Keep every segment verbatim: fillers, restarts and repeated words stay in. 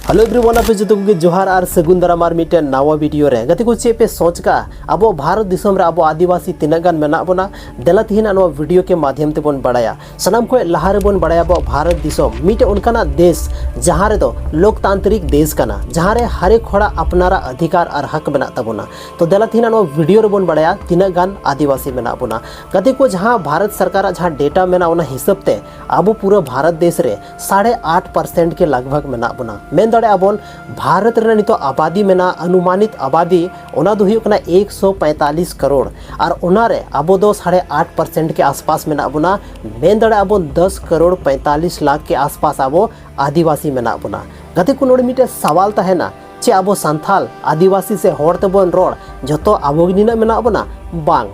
Hello everyone, ᱟᱯᱮ ᱡᱚᱛᱚ ᱠᱚᱜᱮ ᱡᱚᱦᱟᱨ ᱟᱨ ᱥᱟᱹᱜᱩᱱ ᱫᱟᱨᱟᱢ ᱟᱨ ᱢᱤᱫᱴᱮᱱ ᱱᱟᱣᱟ ᱵᱷᱤᱰᱤᱭᱳ ᱨᱮ᱾ ᱜᱟᱛᱮ ᱠᱚ, ᱪᱮᱫ ᱯᱮ ᱥᱚᱪ ᱠᱟᱜᱼᱟ? ᱟᱵᱚ ᱵᱷᱟᱨᱚᱛ ᱫᱤᱥᱚᱢ ᱨᱮ ᱟᱵᱚ ᱟᱹᱫᱤᱵᱟᱹᱥᱤ ᱛᱤᱱᱟᱹᱜ ᱜᱟᱱ ᱢᱮᱱᱟᱜ ᱵᱚᱱᱟ? ᱫᱮᱞᱟ ᱛᱤᱦᱤᱧ ᱱᱚᱣᱟ ᱵᱷᱤᱰᱤᱭᱳ ᱠᱮ ᱢᱟᱫᱷᱭᱚᱢ ᱛᱮᱵᱚᱱ ᱵᱟᱲᱟᱭᱟ᱾ ᱥᱟᱱᱟᱢ ᱠᱷᱚᱱ ᱞᱟᱦᱟ ᱨᱮᱵᱚᱱ ᱵᱟᱲᱟᱭᱟ ᱟᱵᱚ ᱵᱷᱟᱨᱚᱛ ᱫᱤᱥᱚᱢ ᱢᱤᱫᱴᱮᱱ ᱚᱱᱠᱟᱱᱟᱜ ᱫᱮᱥ, ᱡᱟᱦᱟᱸ ᱨᱮᱫᱚ ᱞᱳᱠᱛᱟᱱᱛᱨᱤᱠ ᱫᱮᱥ ᱠᱟᱱᱟ, ᱡᱟᱦᱟᱸ ᱨᱮ ᱦᱟᱨᱮᱠ ᱦᱚᱲᱟᱜ ᱟᱯᱱᱟᱨᱟᱜ ᱚᱫᱷᱤᱠᱟᱨ ᱟᱨ ᱦᱟᱠ ᱢᱮᱱᱟᱜ ᱛᱟᱵᱚᱱᱟ᱾ ᱛᱚ ᱫᱮᱞᱟ ᱛᱤᱦᱤᱧ ᱱᱚᱣᱟ ᱵᱷᱤᱰᱤᱭᱳ ᱨᱮᱵᱚᱱ ᱵᱟᱲᱟᱭᱟ ᱛᱤᱱᱟᱹᱜ ᱜᱟᱱ ᱟᱹᱫᱤᱵᱟᱹᱥᱤ ᱢᱮᱱᱟᱜ ᱵᱚᱱᱟ᱾ ᱜᱟᱛᱮ ᱠᱚ, ᱡᱟᱦᱟᱸ ᱵᱷᱟᱨᱚᱛ ᱥᱚᱨᱠᱟᱨᱟᱜ ᱡᱟᱦᱟᱸ ᱰᱮᱴᱟ ᱢᱮᱱᱟᱜᱼᱟ, ᱚᱱᱟ ᱦᱤᱥᱟᱹᱵ ᱛᱮ ᱟᱵᱚ ᱯᱩᱨᱟᱹ ᱵᱷᱟᱨᱚᱛ ᱫᱮᱥ ᱨᱮ ᱥᱟᱲᱮ ᱟᱴ ᱯᱟᱨᱥᱮᱱᱴ ᱜᱮ ᱞᱟᱜᱽ ᱵᱷᱟᱜᱽ ᱢᱮᱱᱟᱜ ᱵᱚᱱᱟ᱾ ᱢᱮᱱ ᱫᱟᱲᱮᱭᱟᱜᱼᱟ ᱵᱚᱱ, ᱵᱷᱟᱨᱚᱛ ᱨᱮᱱᱟᱜ ᱱᱤᱛᱚᱜ ᱟᱵᱟᱫᱤ ᱢᱮᱱᱟᱜᱼᱟ, ᱟᱱᱩᱢᱟᱱᱤᱛ ᱟᱵᱟᱫᱤ, ᱚᱱᱟ ᱫᱚ ᱦᱩᱭᱩᱜ ᱠᱟᱱᱟ ᱮᱠᱥᱚ ᱯᱚᱸᱭᱛᱟᱞᱤᱥ ᱠᱟᱨᱳᱲ᱾ ᱟᱨ ᱚᱱᱟᱨᱮ ᱟᱵᱚ ᱫᱚ ᱥᱟᱲᱮ ᱟᱴ ᱯᱟᱨᱥᱮᱱᱴ ᱜᱮ ᱟᱥᱯᱟᱥ ᱢᱮᱱᱟᱜ ᱵᱚᱱᱟ᱾ ᱢᱮᱱ ᱫᱟᱲᱮᱭᱟᱜᱼᱟ ᱵᱚᱱ, ᱫᱚᱥ ᱠᱟᱨᱳᱲ ᱯᱚᱸᱭᱛᱟᱞᱤᱥ ᱞᱟᱠᱷ ᱜᱮ ᱟᱥᱯᱟᱥ ᱟᱵᱚ ᱟᱹᱫᱤᱵᱟᱹᱥᱤ ᱢᱮᱱᱟᱜ ᱵᱚᱱᱟ᱾ ᱜᱟᱛᱮ ᱠᱚ, ᱱᱚᱰᱮ ᱢᱤᱫᱴᱮᱱ ᱥᱟᱣᱟᱞ ᱛᱟᱦᱮᱱᱟ, ᱪᱮ ᱟᱵᱚ ᱥᱟᱱᱛᱟᱞ ᱟᱹᱫᱤᱵᱟᱹᱥᱤ ᱥᱮ ᱦᱚᱲ ᱛᱮᱵᱚᱱ ᱨᱚᱲ, ᱡᱚᱛᱚ ᱟᱵᱚ ᱜᱮ ᱱᱤᱱᱟᱹᱜ ᱢᱮᱱᱟᱜ ᱵᱚᱱᱟ? ᱵᱟᱝ,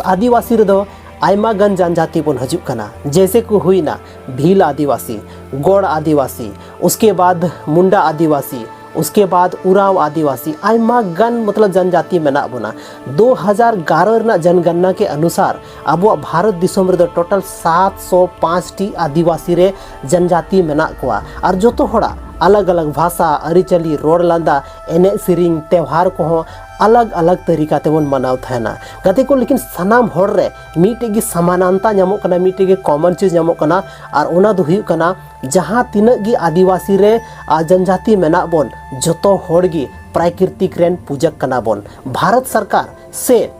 ᱟᱹᱫᱤᱵᱟᱹᱥᱤ ᱨᱮᱫᱚ ᱟᱭᱢᱟ ᱜᱟᱱ ᱡᱟᱱᱡᱟᱛᱤ ᱵᱚᱱ ᱦᱤᱡᱩᱜ ᱠᱟᱱᱟ, ᱡᱮᱭᱥᱮ ᱠᱚ ᱦᱩᱭᱱᱟ ᱵᱷᱤᱞ ᱟᱹᱫᱤᱵᱟᱹᱥᱤ, ᱜᱚᱲ ᱟᱹᱫᱤᱵᱟᱹᱥᱤ, ᱩᱥᱠᱮ ᱵᱟᱫ ᱢᱩᱱᱰᱟ ᱟᱹᱫᱤᱵᱟᱹᱥᱤ, ᱩᱥᱠᱮ ᱵᱟᱫ ᱩᱨᱟᱣ ᱟᱹᱫᱤᱵᱟᱹᱥᱤ, ᱟᱭᱢᱟ ᱜᱟᱱ ᱢᱚᱛᱞᱚᱵ ᱡᱟᱱᱡᱟᱛᱤ ᱢᱮᱱᱟᱜ ᱵᱚᱱᱟ᱾ ᱫᱩ ᱦᱟᱡᱟᱨ ᱜᱟᱨᱚ ᱨᱮᱱᱟᱜ ᱡᱚᱱᱜᱚᱱᱱᱟ ᱠᱮ ᱚᱱᱩᱥᱟᱨ ᱟᱵᱚᱣᱟᱜ ᱵᱷᱟᱨᱚᱛ ᱫᱤᱥᱚᱢ ᱨᱮᱫᱚ ᱴᱳᱴᱟᱞ ᱥᱟᱛ ᱥᱚ ᱯᱟᱸᱪ ᱴᱤ ᱟᱹᱫᱤᱵᱟᱹᱥᱤ ᱨᱮ ᱡᱟᱱᱡᱟᱛᱤ ᱢᱮᱱᱟᱜ ᱠᱚᱣᱟ᱾ ᱟᱨ ᱡᱚᱛᱚ ᱦᱚᱲᱟᱜ ᱟᱞᱟᱜᱽ ᱟᱞᱟᱜᱽ ᱵᱷᱟᱥᱟ, ᱟᱹᱨᱤᱪᱟᱹᱞᱤ, ᱨᱚᱲ ᱞᱟᱸᱫᱟ, ᱮᱱᱮᱡ ᱥᱮᱨᱮᱧ, ᱛᱮᱣᱦᱟᱨ ᱠᱚᱦᱚᱸ ᱟᱞᱟᱜᱽ ᱟᱞᱟᱜᱽ ᱛᱟᱹᱨᱤᱠᱟ ᱛᱮᱵᱚᱱ ᱢᱟᱱᱟᱣ ᱛᱟᱦᱮᱱᱟ᱾ ᱜᱟᱛᱮ ᱠᱚ, ᱞᱮᱠᱤᱱ ᱥᱟᱱᱟᱢ ᱦᱚᱲ ᱨᱮ ᱢᱤᱫᱴᱮᱡ ᱜᱮ ᱥᱚᱢᱟᱱᱟᱱᱛᱟ ᱧᱟᱢᱚᱜ ᱠᱟᱱᱟ, ᱢᱤᱫᱴᱮᱡ ᱜᱮ ᱠᱚᱢᱚᱱ ᱪᱤᱡᱽ ᱧᱟᱢᱚᱜ ᱠᱟᱱᱟ, ᱟᱨ ᱚᱱᱟ ᱫᱚ ᱦᱩᱭᱩᱜ ᱠᱟᱱᱟ ᱡᱟᱦᱟᱸ ᱛᱤᱱᱟᱹᱜ ᱜᱮ ᱟᱹᱫᱤᱵᱟᱹᱥᱤ ᱨᱮ, ᱟ, ᱡᱟᱱᱡᱟᱛᱤ ᱢᱮᱱᱟᱜ ᱵᱚᱱ, ᱡᱚᱛᱚ ᱦᱚᱲ ᱜᱮ ᱯᱨᱟᱠᱨᱤᱛᱤᱠ ᱨᱮᱱ ᱯᱩᱡᱟᱹᱠ ᱠᱟᱱᱟ ᱵᱚᱱ᱾ ᱵᱷᱟᱨᱚᱛ ᱥᱚᱨᱠᱟᱨ ᱥᱮ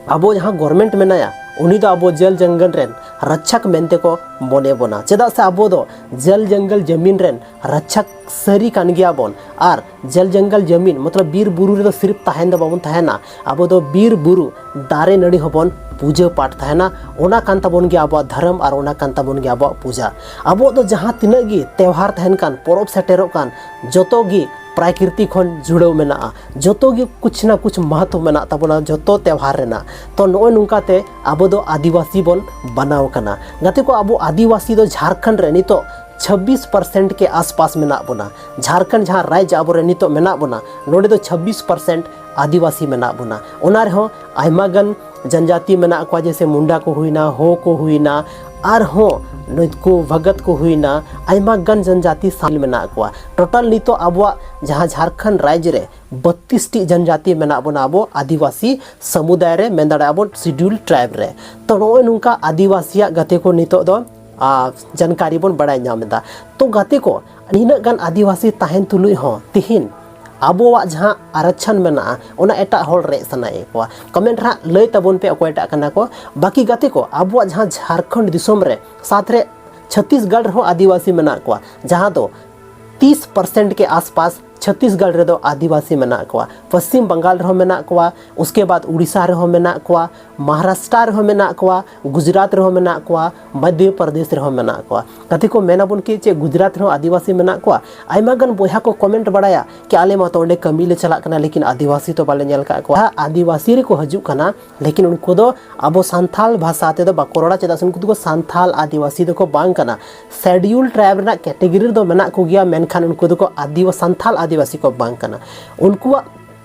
ᱟᱵᱚ ᱡᱟᱦᱟᱸ ᱜᱚᱨᱢᱮᱱᱴ ᱢᱮᱱᱟᱭᱟ, ᱩᱱᱤ ᱫᱚ ᱟᱵᱚ ᱡᱚᱞ ᱡᱚᱝᱜᱚᱞ ᱨᱮᱱ ᱨᱟᱠᱪᱷᱟᱠ ᱢᱮᱱᱛᱮ ᱠᱚ ᱢᱚᱱᱮ ᱵᱚᱱᱟ, ᱪᱮᱫᱟᱜ ᱥᱮ ᱟᱵᱚ ᱫᱚ ᱡᱚᱞ ᱡᱚᱝᱜᱚᱞ ᱡᱟᱢᱤᱱ ᱨᱮᱱ ᱨᱟᱠᱪᱷᱟᱠ ᱥᱟᱹᱨᱤ ᱠᱟᱱ ᱜᱮᱭᱟ ᱵᱚᱱ᱾ ᱟᱨ ᱡᱚᱞ ᱡᱚᱝᱜᱚᱞ ᱡᱟᱢᱤᱱ ᱢᱚᱛᱞᱚᱵ ᱵᱤᱨ ᱵᱩᱨᱩ ᱨᱮᱫᱚ ᱥᱤᱨᱯ ᱛᱟᱦᱮᱱ ᱫᱚ ᱵᱟᱵᱚᱱ ᱛᱟᱦᱮᱱᱟ, ᱟᱵᱚ ᱫᱚ ᱵᱤᱨ ᱵᱩᱨᱩ, ᱫᱟᱨᱮ ᱱᱟᱹᱲᱤ ᱦᱚᱸᱵᱚᱱ ᱯᱩᱡᱟᱹ ᱯᱟᱴ ᱛᱟᱦᱮᱱᱟ᱾ ᱚᱱᱟ ᱠᱟᱱ ᱛᱟᱵᱚᱱ ᱜᱮᱭᱟ ᱟᱵᱚᱣᱟᱜ ᱫᱷᱚᱨᱚᱢ ᱟᱨ ᱚᱱᱟ ᱠᱟᱱ ᱛᱟᱵᱚᱱ ᱜᱮᱭᱟ ᱟᱵᱚᱣᱟᱜ ᱯᱩᱡᱟ᱾ ᱟᱵᱚᱣᱟᱜ ᱫᱚ ᱡᱟᱦᱟᱸ ᱛᱤᱱᱟᱹᱜ ᱜᱮ ᱛᱮᱣᱦᱟᱨ ᱛᱟᱦᱮᱱ ᱠᱟᱱ, ᱯᱚᱨᱚᱵᱽ ᱥᱮᱴᱮᱨᱚᱜ ᱠᱟᱱ, ᱡᱚᱛᱚ ᱜᱮ ᱯᱨᱟᱠᱨᱤᱛᱤ ᱠᱷᱚᱱ ᱡᱩᱲᱟᱹᱣ ᱢᱮᱱᱟᱜᱼᱟ, ᱡᱚᱛᱚ ᱜᱮ ᱠᱩᱪ ᱱᱟ ᱠᱩᱪ ᱢᱟᱦᱟᱛᱚ ᱢᱮᱱᱟᱜ ᱛᱟᱵᱚᱱᱟ ᱡᱚᱛᱚ ᱛᱮᱣᱦᱟᱨ ᱨᱮᱱᱟᱜ᱾ ᱛᱚ ᱱᱚᱜᱼᱚᱭ ᱱᱚᱝᱠᱟ ᱛᱮ ᱟᱵᱚ ᱫᱚ ᱟᱹᱫᱤᱵᱟᱹᱥᱤ ᱵᱚᱱ ᱵᱟᱱᱟᱣ ᱠᱟᱱᱟ᱾ ᱜᱟᱛᱮ ᱠᱚ, ᱟᱵᱚ ᱟᱹᱫᱤᱵᱟᱹᱥᱤ ᱫᱚ ᱡᱷᱟᱲᱠᱷᱚᱸᱰ ᱨᱮ ᱱᱤᱛᱚᱜ ᱪᱷᱟᱵᱵᱤᱥ ᱯᱟᱨᱥᱮᱱᱴ ᱜᱮ ᱟᱥᱯᱟᱥ ᱢᱮᱱᱟᱜ ᱵᱚᱱᱟ᱾ ᱡᱷᱟᱲᱠᱷᱚᱸᱰ ᱡᱟᱦᱟᱸ ᱨᱟᱡᱽ ᱟᱵᱚᱨᱮ ᱱᱤᱛᱚᱜ ᱢᱮᱱᱟᱜ ᱵᱚᱱᱟ, ᱱᱚᱰᱮ ᱫᱚ ᱪᱷᱟᱵᱵᱤᱥ ᱯᱟᱨᱥᱮᱱᱴ ᱟᱹᱫᱤᱵᱟᱹᱥᱤ ᱢᱮᱱᱟᱜ ᱵᱚᱱᱟ᱾ ᱚᱱᱟ ᱨᱮᱦᱚᱸ ᱟᱭᱢᱟ ᱜᱟᱱ ᱡᱟᱱᱡᱟᱛᱤ ᱢᱮᱱᱟᱜ ᱠᱚᱣᱟ, ᱡᱮᱭᱥᱮ ᱢᱩᱱᱰᱟ ᱠᱚ ᱦᱩᱭᱱᱟ, ᱦᱳ ᱠᱚ ᱦᱩᱭᱱᱟ, ᱟᱨᱦᱚᱸ ᱱᱩᱠᱩ ᱵᱷᱟᱜᱟᱛ ᱠᱚ ᱦᱩᱭᱱᱟ, ᱟᱭᱢᱟ ᱜᱟᱱ ᱡᱟᱱᱡᱟᱛᱤ ᱥᱟᱢᱤᱞ ᱢᱮᱱᱟᱜ ᱠᱚᱣᱟ᱾ ᱴᱳᱴᱟᱞ ᱱᱤᱛᱚᱜ ᱟᱵᱚᱣᱟᱜ ᱡᱟᱦᱟᱸ ᱡᱷᱟᱲᱠᱷᱚᱸᱰ ᱨᱟᱡᱽ ᱨᱮ ᱵᱟᱛᱤᱥ ᱴᱤ ᱡᱟᱱᱡᱟᱛᱤ ᱢᱮᱱᱟᱜ ᱵᱚᱱᱟ ᱟᱵᱚ ᱟᱹᱫᱤᱵᱟᱹᱥᱤ ᱥᱟᱢᱩᱫᱟᱭ ᱨᱮ, ᱢᱮᱱ ᱫᱟᱲᱮᱭᱟᱜᱼᱟ ᱵᱚᱱ ᱥᱤᱰᱤᱭᱩᱞ ᱴᱨᱟᱭᱤᱵᱽ ᱨᱮ᱾ ᱛᱚ ᱱᱚᱜᱼᱚᱭ ᱱᱚᱝᱠᱟ ᱟᱹᱫᱤᱵᱟᱹᱥᱤᱭᱟᱜ ᱜᱟᱛᱮ ᱠᱚ ᱱᱤᱛᱚᱜ ᱫᱚ ᱟᱨ ᱡᱟᱱᱠᱟᱨᱤ ᱵᱚᱱ ᱵᱟᱲᱟᱭ ᱧᱟᱢ ᱮᱫᱟ᱾ ᱛᱚ ᱜᱟᱛᱮ ᱠᱚ, ᱱᱤᱱᱟᱹᱜ ᱜᱟᱱ ᱟᱹᱫᱤᱵᱟᱹᱥᱤ ᱛᱟᱦᱮᱱ ᱛᱩᱞᱩᱡ ᱦᱚᱸ ᱛᱤᱦᱤᱧ ᱟᱵᱚᱣᱟᱜ ᱡᱟᱦᱟᱸ ᱟᱨᱟᱠᱪᱷᱚᱱ ᱢᱮᱱᱟᱜᱼᱟ, ᱚᱱᱟ ᱮᱴᱟᱜ ᱦᱚᱲ ᱨᱮᱡ ᱥᱟᱱᱟᱭᱮᱫ ᱠᱚᱣᱟ᱾ ᱠᱚᱢᱮᱱᱴ ᱨᱮ ᱦᱟᱸᱜ ᱞᱟᱹᱭ ᱛᱟᱵᱚᱱ ᱯᱮ ᱚᱠᱚᱭᱴᱟᱜ ᱠᱟᱱᱟ ᱠᱚ᱾ ᱵᱟᱹᱠᱤ ᱜᱟᱛᱮ ᱠᱚ, ᱟᱵᱚᱣᱟᱜ ᱡᱟᱦᱟᱸ ᱡᱷᱟᱲᱠᱷᱚᱸᱰ ᱫᱤᱥᱚᱢ ᱨᱮ, ᱥᱟᱛ ᱨᱮ ᱪᱷᱚᱛᱤᱥᱜᱚᱲ ᱨᱮᱦᱚᱸ ᱟᱹᱫᱤᱵᱟᱹᱥᱤ ᱢᱮᱱᱟᱜ ᱠᱚᱣᱟ, ᱡᱟᱦᱟᱸ ᱫᱚ ᱛᱤᱥ ᱯᱟᱨᱥᱮᱱᱴ ᱠᱮ ᱟᱥᱯᱟᱥ ᱪᱷᱚᱛᱤᱥᱜᱚᱲ ᱨᱮᱫᱚ ᱟᱹᱫᱤᱵᱟᱹᱥᱤ ᱢᱮᱱᱟᱜ ᱠᱚᱣᱟ᱾ ᱯᱚᱥᱪᱤᱢ ᱵᱟᱝᱜᱟᱞ ᱨᱮᱦᱚᱸ ᱢᱮᱱᱟᱜ ᱠᱚᱣᱟ, ᱩᱥᱠᱮ ᱵᱟᱫ ᱩᱲᱤᱥᱥᱟ ᱨᱮᱦᱚᱸ ᱢᱮᱱᱟᱜ ᱠᱚᱣᱟ, ᱢᱚᱦᱟᱨᱟᱥᱴᱨᱟ ᱨᱮᱦᱚᱸ ᱢᱮᱱᱟᱜ ᱠᱚᱣᱟ, ᱜᱩᱡᱽᱨᱟᱴ ᱨᱮᱦᱚᱸ ᱢᱮᱱᱟᱜ ᱠᱚᱣᱟ, ᱢᱚᱫᱷᱭᱚ ᱯᱨᱚᱫᱮᱥ ᱨᱮᱦᱚᱸ ᱢᱮᱱᱟᱜ ᱠᱚᱣᱟ᱾ ᱜᱟᱛᱮ ᱠᱚ, ᱢᱮᱱᱟᱵᱚᱱ ᱠᱤ ᱪᱮᱫ ᱜᱩᱡᱽᱨᱟᱴ ᱨᱮᱦᱚᱸ ᱟᱹᱫᱤᱵᱟᱹᱥᱤ ᱢᱮᱱᱟᱜ ᱠᱚᱣᱟ? ᱟᱭᱢᱟ ᱜᱟᱱ ᱵᱚᱭᱦᱟ ᱠᱚ ᱠᱚᱢᱮᱱᱴ ᱵᱟᱲᱟᱭᱟ ᱠᱤ ᱟᱞᱮ ᱢᱟ ᱛᱚ ᱚᱸᱰᱮ ᱠᱟᱹᱢᱤ ᱞᱮ ᱪᱟᱞᱟᱜ ᱠᱟᱱᱟ, ᱞᱮᱠᱤᱱ ᱟᱹᱫᱤᱵᱟᱹᱥᱤ ᱛᱚ ᱵᱟᱞᱮ ᱧᱮᱞ ᱟᱠᱟᱫ ᱠᱚᱣᱟ᱾ ᱦᱮᱸ, ᱟᱹᱫᱤᱵᱟᱹᱥᱤ ᱨᱮᱠᱚ ᱦᱤᱡᱩᱜ ᱠᱟᱱᱟ, ᱞᱮᱠᱤᱱ ᱩᱱᱠᱩ ᱫᱚ ᱟᱵᱚ ᱥᱟᱱᱛᱟᱞ ᱵᱷᱟᱥᱟ ᱛᱮᱫᱚ ᱵᱟᱠᱚ ᱨᱚᱲᱟ, ᱪᱮᱫᱟᱜ ᱥᱮ ᱩᱱᱠᱩ ᱫᱚᱠᱚ ᱥᱟᱱᱛᱟᱞ ᱟᱹᱫᱤᱵᱟᱹᱥᱤ ᱫᱚᱠᱚ ᱵᱟᱝ ᱠᱟᱱᱟ᱾ ᱥᱮᱰᱤᱭᱩᱞ ᱴᱨᱟᱭᱤᱵᱽ ᱨᱮᱱᱟᱜ ᱠᱮᱴᱮᱜᱚᱨᱤ ᱨᱮᱫᱚ ᱢᱮᱱᱟᱜ ᱠᱚᱜᱮᱭᱟ, ᱢᱮᱱᱠᱷᱟᱱ ᱩᱱᱠᱩ ᱫᱚᱠᱚ ᱟᱹᱫᱤᱵᱟ-, ᱥᱟᱱᱛᱟᱞ ᱟᱹᱫᱤᱵᱟᱹᱥᱤ ᱠᱚ ᱵᱟᱝ ᱠᱟᱱᱟ᱾ ᱩᱱᱠᱩᱣᱟᱜ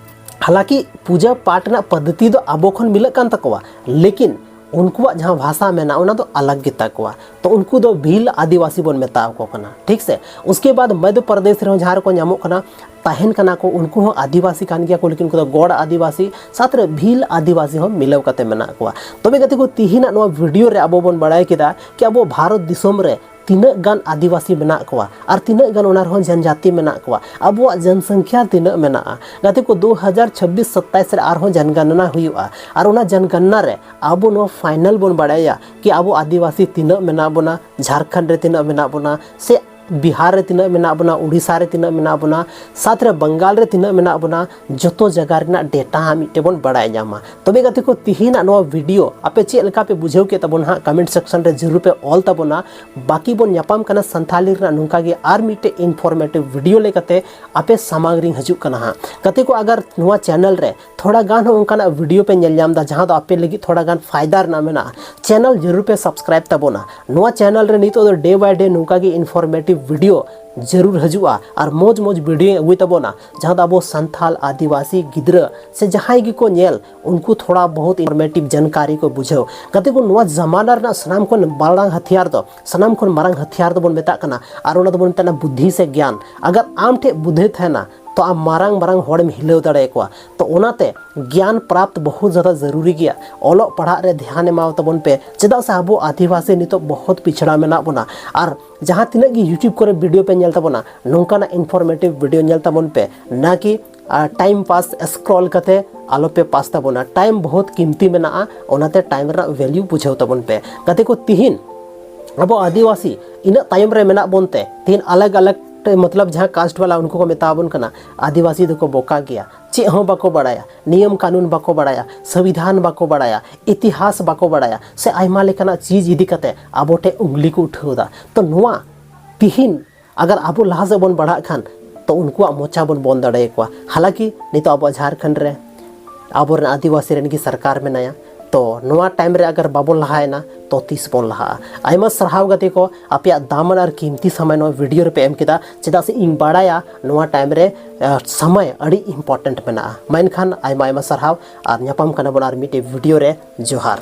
ᱦᱟᱞᱟᱸᱠᱤ ᱯᱩᱡᱟᱹ ᱯᱟᱴ ᱨᱮᱱᱟᱜ ᱯᱚᱫᱽᱫᱷᱚᱛᱤ ᱫᱚ ᱟᱵᱚ ᱠᱷᱚᱱ ᱢᱤᱞᱟᱹᱜ ᱠᱟᱱ ᱛᱟᱠᱚᱣᱟ, ᱞᱮᱠᱤᱱ ᱩᱱᱠᱩᱣᱟᱜ ᱡᱟᱦᱟᱸ ᱵᱷᱟᱥᱟ ᱢᱮᱱᱟᱜᱼᱟ, ᱚᱱᱟ ᱫᱚ ᱟᱞᱟᱜᱽ ᱜᱮᱛᱟ ᱠᱚᱣᱟ᱾ ᱛᱚ ᱩᱱᱠᱩ ᱫᱚ ᱵᱷᱤᱞ ᱟᱹᱫᱤᱵᱟᱹᱥᱤ ᱵᱚᱱ ᱢᱮᱛᱟ ᱟᱠᱚ ᱠᱟᱱᱟ, ᱴᱷᱤᱠ ᱥᱮ? ᱩᱥᱠᱮ ᱵᱟᱫ ᱢᱚᱫᱷᱭᱚ ᱯᱨᱚᱫᱮᱥ ᱨᱮᱦᱚᱸ ᱡᱟᱦᱟᱸ ᱨᱮᱠᱚ ᱧᱟᱢᱚᱜ ᱠᱟᱱᱟ, ᱛᱟᱦᱮᱱ ᱠᱟᱱᱟ ᱠᱚ, ᱩᱱᱠᱩ ᱦᱚᱸ ᱟᱹᱫᱤᱵᱟᱹᱥᱤ ᱠᱟᱱ ᱜᱮᱭᱟ ᱠᱚ, ᱞᱮᱠᱤᱱ ᱩᱱᱠᱩ ᱫᱚ ᱜᱚᱲ ᱟᱹᱫᱤᱵᱟᱹᱥᱤ ᱥᱟᱶᱛᱮ ᱨᱮ ᱵᱷᱤᱞ ᱟᱹᱫᱤᱵᱟᱹᱥᱤ ᱦᱚᱸ ᱢᱤᱞᱟᱹᱣ ᱠᱟᱛᱮ ᱢᱮᱱᱟᱜ ᱠᱚᱣᱟ᱾ ᱛᱚᱵᱮ ᱜᱟᱛᱮ ᱠᱚ, ᱛᱤᱦᱤᱧᱟᱜ ᱱᱚᱣᱟ ᱵᱷᱤᱰᱤᱭᱳ ᱨᱮ ᱟᱵᱚ ᱵᱚᱱ ᱵᱟᱲᱟᱭ ᱠᱮᱫᱟ ᱠᱤ ᱟᱵᱚ ᱵᱷᱟᱨᱚᱛ ᱫᱤᱥᱚᱢ ᱨᱮ ᱛᱤᱱᱟᱹᱜ ᱜᱟᱱ ᱟᱹᱫᱤᱵᱟᱹᱥᱤ ᱢᱮᱱᱟᱜ ᱠᱚᱣᱟ ᱟᱨ ᱛᱤᱱᱟᱹᱜ ᱜᱟᱱ ᱚᱱᱟ ᱨᱮᱦᱚᱸ ᱡᱟᱱᱡᱟᱛᱤ ᱢᱮᱱᱟᱜ ᱠᱚᱣᱟ, ᱟᱵᱚᱣᱟᱜ ᱡᱚᱱᱥᱚᱝᱠᱷᱭᱟ ᱛᱤᱱᱟᱹᱜ ᱢᱮᱱᱟᱜᱼᱟ᱾ ᱜᱟᱛᱮ ᱠᱚ, ᱫᱩ ᱦᱟᱡᱟᱨ ᱪᱷᱟᱵᱵᱤᱥ ᱥᱟᱛᱟᱭᱤᱥ ᱨᱮ ᱟᱨᱦᱚᱸ ᱡᱚᱱᱜᱚᱱᱚᱱᱟ ᱦᱩᱭᱩᱜᱼᱟ, ᱟᱨ ᱚᱱᱟ ᱡᱚᱱᱜᱚᱱᱚᱱᱟ ᱨᱮ ᱟᱵᱚ ᱱᱚᱣᱟ ᱯᱷᱟᱭᱱᱟᱞ ᱵᱚᱱ ᱵᱟᱲᱟᱭᱟ ᱠᱤ ᱟᱵᱚ ᱟᱹᱫᱤᱵᱟᱹᱥᱤ ᱛᱤᱱᱟᱹᱜ ᱢᱮᱱᱟᱜ ᱵᱚᱱᱟ, ᱡᱷᱟᱲᱠᱷᱚᱸᱰ ᱨᱮ ᱛᱤᱱᱟᱹᱜ ᱢᱮᱱᱟᱜ ᱵᱚᱱᱟ, ᱥᱮ ᱵᱤᱦᱟᱨ ᱨᱮ ᱛᱤᱱᱟᱹᱜ ᱢᱮᱱᱟᱜ ᱵᱚᱱᱟ, ᱩᱲᱤᱥᱥᱟ ᱨᱮ ᱛᱤᱱᱟᱹᱜ ᱢᱮᱱᱟᱜ ᱵᱚᱱᱟ, ᱥᱟᱛ ᱨᱮ ᱵᱟᱝᱜᱟᱞ ᱨᱮ ᱛᱤᱱᱟᱹᱜ ᱢᱮᱱᱟᱜ ᱵᱚᱱᱟ, ᱡᱚᱛᱚ ᱡᱟᱭᱜᱟ ᱨᱮᱱᱟᱜ ᱰᱮᱴᱟ ᱦᱟᱸᱜ ᱢᱤᱫᱴᱮᱱ ᱵᱚᱱ ᱵᱟᱲᱟᱭ ᱧᱟᱢᱟ᱾ ᱛᱚᱵᱮ ᱜᱟᱛᱮ ᱠᱚ, ᱛᱤᱦᱤᱧᱟᱜ ᱱᱚᱣᱟ ᱵᱷᱤᱰᱤᱭᱳ ᱟᱯᱮ ᱪᱮᱫ ᱞᱮᱠᱟ ᱯᱮ ᱵᱩᱡᱷᱟᱹᱣ ᱠᱮᱫ ᱛᱟᱵᱚᱱᱟ ᱦᱟᱸᱜ, ᱠᱚᱢᱮᱱᱴ ᱥᱮᱠᱥᱚᱱ ᱨᱮ ᱡᱟᱹᱨᱩᱲ ᱯᱮ ᱚᱞ ᱛᱟᱵᱚᱱᱟ᱾ ᱵᱟᱹᱠᱤ ᱵᱚᱱ ᱧᱟᱯᱟᱢ ᱠᱟᱱᱟ ᱥᱟᱱᱛᱷᱟᱞᱤ ᱨᱮᱱᱟᱜ ᱱᱚᱝᱠᱟ ᱜᱮ ᱟᱨ ᱢᱤᱫᱴᱮᱡ ᱤᱱᱯᱷᱚᱨᱢᱮᱴᱤᱵᱷ ᱵᱷᱤᱰᱤᱭᱳ ᱞᱮᱠᱟᱛᱮ ᱟᱯᱮ ᱥᱟᱢᱟᱝ ᱨᱤᱧ ᱦᱤᱡᱩᱜ ᱠᱟᱱᱟ ᱦᱟᱸᱜ᱾ ᱜᱟᱛᱮ ᱠᱚ, ᱟᱜᱟᱨ ᱱᱚᱣᱟ ᱪᱮᱱᱮᱞ ᱨᱮ ᱛᱷᱚᱲᱟ ᱜᱟᱱ ᱦᱚᱸ ᱚᱱᱠᱟᱱᱟᱜ ᱵᱷᱤᱰᱤᱭᱳ ᱯᱮ ᱧᱮᱞ ᱧᱟᱢ ᱮᱫᱟ ᱡᱟᱦᱟᱸ ᱫᱚ ᱟᱯᱮ ᱞᱟᱹᱜᱤᱫ ᱛᱷᱚᱲᱟ ᱜᱟᱱ ᱯᱷᱟᱭᱫᱟ ᱨᱮᱱᱟᱜ ᱢᱮᱱᱟᱜᱼᱟ, ᱪᱮᱱᱮᱞ ᱡᱟᱹᱨᱩᱲ ᱯᱮ ᱥᱟᱵᱥᱠᱨᱟᱭᱤᱵ ᱛᱟᱵᱚᱱᱟ᱾ ᱱᱚᱣᱟ ᱪᱮᱱᱮᱞ ᱨᱮ ᱱᱤᱛᱚᱜ ᱫᱚ ᱰᱮ ᱵᱟᱭ ᱰᱮ ᱱᱚᱝᱠᱟ ᱜᱮ ᱤᱱᱯᱷᱚᱨᱢᱮᱴᱤᱵᱷ ᱵᱷᱤᱰᱤᱭᱳ ᱡᱟᱹᱨᱩᱲ ᱦᱤᱡᱩᱜᱼᱟ ᱟᱨ ᱢᱚᱡᱽ ᱢᱚᱡᱽ ᱵᱷᱤᱰᱤᱭᱳᱧ ᱟᱹᱜᱩᱭ ᱛᱟᱵᱚᱱᱟ, ᱡᱟᱦᱟᱸ ᱫᱚ ᱟᱵᱚ ᱥᱟᱱᱛᱟᱞ ᱟᱹᱫᱤᱵᱟᱹᱥᱤ ᱜᱤᱫᱽᱨᱟᱹ ᱥᱮ ᱡᱟᱦᱟᱸᱭ ᱜᱮᱠᱚ ᱧᱮᱞ, ᱩᱱᱠᱩ ᱛᱷᱚᱲᱟ ᱵᱚᱦᱩᱛ ᱤᱱᱯᱷᱚᱨᱢᱮᱴᱤᱵᱷ ᱡᱟᱱᱠᱟᱨᱤ ᱠᱚ ᱵᱩᱡᱷᱟᱹᱣ᱾ ᱜᱟᱛᱮ ᱠᱚ, ᱱᱚᱣᱟ ᱡᱟᱢᱟᱱᱟ ᱨᱮᱱᱟᱜ ᱥᱟᱱᱟᱢ ᱠᱷᱚᱱ ᱢᱟᱨᱟᱝ ᱦᱟᱛᱤᱭᱟᱨ ᱫᱚ, ᱥᱟᱱᱟᱢ ᱠᱷᱚᱱ ᱢᱟᱨᱟᱝ ᱦᱟᱛᱤᱭᱟᱨ ᱫᱚᱵᱚᱱ ᱢᱮᱛᱟᱜ ᱠᱟᱱᱟ, ᱟᱨ ᱚᱱᱟ ᱫᱚᱵᱚᱱ ᱢᱮᱛᱟᱜ ᱠᱟᱱᱟ ᱵᱩᱫᱽᱫᱷᱤ ᱥᱮ ᱜᱮᱭᱟᱱ᱾ ᱟᱜᱟᱨ ᱟᱢ ᱴᱷᱮᱱ ᱵᱩᱫᱽᱫᱷᱤ ᱛᱟᱦᱮᱱᱟ, ᱛᱚ ᱟᱢ ᱢᱟᱨᱟᱝ ᱢᱟᱨᱟᱝ ᱦᱚᱲᱮᱢ ᱦᱤᱞᱟᱹᱣ ᱫᱟᱲᱮᱭᱟᱠᱚᱣᱟ᱾ ᱛᱚ ᱚᱱᱟᱛᱮ ᱜᱮᱭᱟᱱ ᱯᱨᱟᱯᱛ ᱵᱚᱦᱩᱛ ᱡᱟᱫᱟ ᱡᱟᱹᱨᱩᱨᱤ ᱜᱮᱭᱟ᱾ ᱚᱞᱚᱜ ᱯᱟᱲᱦᱟᱜ ᱨᱮ ᱫᱷᱮᱭᱟᱱ ᱮᱢᱟᱣ ᱛᱟᱵᱚᱱ ᱯᱮ, ᱪᱮᱫᱟᱜ ᱥᱮ ᱟᱵᱚ ᱟᱹᱫᱤᱵᱟᱹᱥᱤ ᱱᱤᱛᱚᱜ ᱵᱚᱦᱩᱛ ᱯᱤᱪᱷᱲᱟ ᱢᱮᱱᱟᱜ ᱵᱚᱱᱟ᱾ ᱟᱨ ᱡᱟᱦᱟᱸ ᱛᱤᱱᱟᱹᱜ ᱜᱮ YouTube ᱠᱚᱨᱮ ᱵᱷᱤᱰᱤᱭᱳ ᱯᱮ ᱧᱮᱞ ᱛᱟᱵᱚᱱᱟ, ᱱᱚᱝᱠᱟᱱᱟᱜ ᱤᱱᱯᱷᱚᱨᱢᱮᱴᱤᱵᱷ ᱵᱷᱤᱰᱤᱭᱳ ᱧᱮᱞ ᱛᱟᱵᱚᱱ ᱯᱮ, ᱱᱟ ᱠᱤ ᱴᱟᱭᱤᱢ ᱯᱟᱥ ᱥᱠᱨᱚᱞ ᱠᱟᱛᱮ ᱟᱞᱚ ᱯᱮ ᱯᱟᱥ ᱛᱟᱵᱚᱱᱟ᱾ ᱴᱟᱭᱤᱢ ᱵᱚᱦᱩᱛ ᱠᱤᱢᱛᱤ ᱢᱮᱱᱟᱜᱼᱟ, ᱚᱱᱟᱛᱮ ᱴᱟᱭᱤᱢ ᱨᱮᱱᱟᱜ ᱵᱷᱮᱞᱭᱩ ᱵᱩᱡᱷᱟᱹᱣ ᱛᱟᱵᱚᱱ ᱯᱮ᱾ ᱜᱟᱛᱮ ᱠᱚ, ᱛᱤᱦᱤᱧ ᱟᱵᱚ ᱟᱹᱫᱤᱵᱟᱹᱥᱤ ᱤᱱᱟᱹᱜ ᱛᱟᱭᱚᱢ ᱨᱮ ᱢᱮᱱᱟᱜ ᱵᱚᱱ ᱛᱮ, ᱛᱤᱦᱤᱧ ᱟᱞᱟᱜᱽ ᱟᱞᱟᱜᱽ ᱛᱮ, ᱢᱚᱛᱞᱚᱵ ᱡᱟᱦᱟᱸ ᱠᱟᱥᱴ ᱵᱟᱞᱟ, ᱩᱱᱠᱩ ᱠᱚ ᱢᱮᱛᱟ ᱵᱚᱱ ᱠᱟᱱᱟ ᱟᱹᱫᱤᱵᱟᱹᱥᱤ ᱫᱚᱠᱚ ᱵᱚᱠᱟ ᱜᱮᱭᱟ, ᱪᱮᱫ ᱦᱚᱸ ᱵᱟᱠᱚ ᱵᱟᱲᱟᱭᱟ, ᱱᱤᱭᱚᱢ ᱠᱟᱹᱱᱩᱱ ᱵᱟᱠᱚ ᱵᱟᱲᱟᱭᱟ, ᱥᱚᱝᱵᱤᱫᱷᱟᱱ ᱵᱟᱠᱚ ᱵᱟᱲᱟᱭᱟ, ᱤᱛᱤᱦᱟᱥ ᱵᱟᱠᱚ ᱵᱟᱲᱟᱭᱟ, ᱥᱮ ᱟᱭᱢᱟ ᱞᱮᱠᱟᱱᱟᱜ ᱪᱤᱡᱽ ᱤᱫᱤ ᱠᱟᱛᱮ ᱟᱵᱚ ᱴᱷᱮᱱ ᱩᱝᱞᱤ ᱠᱚ ᱩᱴᱷᱟᱹᱣ ᱮᱫᱟ᱾ ᱛᱚ ᱱᱚᱣᱟ ᱛᱤᱦᱤᱧ ᱟᱜᱟᱨ ᱟᱵᱚ ᱞᱟᱦᱟ ᱥᱮᱫ ᱵᱚᱱ ᱵᱟᱲᱦᱟᱜ ᱠᱷᱟᱱ, ᱛᱚ ᱩᱱᱠᱩᱣᱟᱜ ᱢᱚᱪᱟ ᱵᱚᱱ ᱵᱚᱱᱫ ᱫᱟᱲᱮᱭᱟᱠᱚᱣᱟ᱾ ᱦᱟᱞᱟᱸᱠᱤ ᱱᱤᱛᱚᱜ ᱟᱵᱚᱣᱟᱜ ᱡᱷᱟᱲᱠᱷᱚᱸᱰ ᱨᱮ ᱟᱵᱚᱨᱮᱱ ᱟᱹᱫᱤᱵᱟᱹᱥᱤ ᱨᱮᱱ ᱜᱮ ᱥᱚᱨᱠᱟᱨ ᱢᱮᱱᱟᱭᱟ᱾ ᱛᱚ ᱱᱚᱣᱟ ᱴᱟᱭᱤᱢ ᱨᱮ ᱟᱜᱟᱨ ᱵᱟᱵᱚᱱ ᱞᱟᱦᱟᱭᱮᱱᱟ, ᱛᱚ ᱛᱤᱥ ᱵᱚᱱ ᱞᱟᱦᱟᱜᱼᱟ? ᱟᱭᱢᱟ ᱥᱟᱨᱦᱟᱣ ᱜᱟᱛᱮ ᱠᱚ, ᱟᱯᱮᱭᱟᱜ ᱫᱟᱢᱟᱱ ᱟᱨ ᱠᱤᱢᱛᱤ ᱥᱚᱢᱚᱭ ᱱᱚᱣᱟ ᱵᱷᱤᱰᱤᱭᱳ ᱨᱮᱯᱮ ᱮᱢ ᱠᱮᱫᱟ, ᱪᱮᱫᱟᱜ ᱥᱮ ᱤᱧ ᱵᱟᱲᱟᱭᱟ ᱱᱚᱣᱟ ᱴᱟᱭᱤᱢ ᱨᱮ ᱟᱸ, ᱥᱚᱢᱚᱭ ᱟᱹᱰᱤ ᱤᱢᱯᱚᱨᱴᱮᱱᱴ ᱢᱮᱱᱟᱜᱼᱟ᱾ ᱢᱟ ᱮᱱᱠᱷᱟᱱ ᱟᱭᱢᱟ ᱟᱭᱢᱟ ᱥᱟᱨᱦᱟᱣ, ᱟᱨ ᱧᱟᱯᱟᱢ ᱠᱟᱱᱟ ᱵᱚᱱ ᱟᱨ ᱢᱤᱫᱴᱮᱡ ᱵᱷᱤᱰᱤᱭᱳ ᱨᱮ᱾ ᱡᱚᱦᱟᱨ᱾